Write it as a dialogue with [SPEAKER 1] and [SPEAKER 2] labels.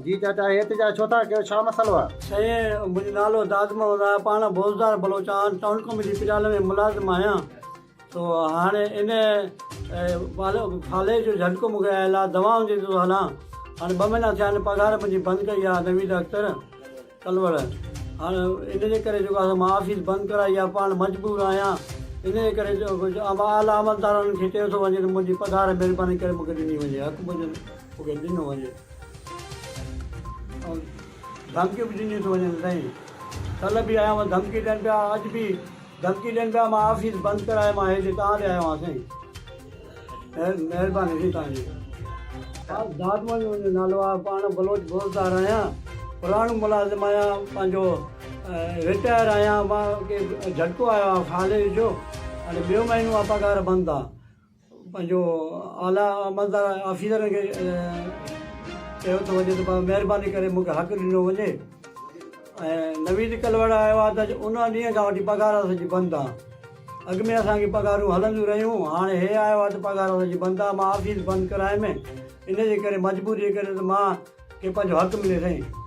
[SPEAKER 1] جي چاچا هي احتجاج ڇو ٿا ڪيو ڇا مسئلو آ؟
[SPEAKER 2] سائين منهنجو نالو داد محمد آهي پاڻ بوزدار بلوچ آهيان ٽائون ڪميٽي پريال ۾ ملازم آهيان سو هاڻي ان فالي جو جهٽڪو مون کي آيل آهي دوائن تي ٿو هلان هاڻي ٻه مهينا ٿيا آهن پگهار منهنجي بند ڪئي آهي نويد اختر ڪلوڙ هاڻي ان جي ڪري جيڪو آهي مان آفيس بند ڪرائي آهي پاڻ مجبور آهيان ان جي ڪري اعليٰ عملدارن کي چيو ٿو وڃي ته منهنجي پگهار مهرباني ڪري مون کي ڏني وڃي حق منهنجو مون کي ڏنو وڃي ۽ ڌمڪيون به ڏنيون ٿيون وڃن سائين ڪلهه به آيو آهيان ڌمڪي ڏين پيا اڄ به ڌمڪي ڏين پيا مان آفيس بند ڪرائي مان هيڏي تان ڏي آيو آهيان سائين مهرباني سائين تان جي. داد محمد منهنجو نالو آهي پاڻ بلوچ بوزدار آهيان پراڻو ملازم آهيان پنهنجو رٽائر آهيان مان کي جهٽڪو آيو آهي فالج جو هاڻي ٻيو مهينو آهي پگهار بند آهي پنهنجو اعليٰ عملدار آفيسرن کي چيو ٿو وڃي ته مهرباني ڪري مون کي حق ڏنو وڃي ۽ نويد ڪلوڙ آيو آهي ته ان ڏينهن کان وٺي پگهار اسان جي بند آهي اڳ ۾ اسان کي پگهارون هلنديون رهيون هاڻي هي آيو آهي ته پگهار اسان جي بند آهي مان آفيس بند ڪرايم ان جي ڪري مجبوري جي ڪري ته مان کي پنهنجو حق ملي سائين.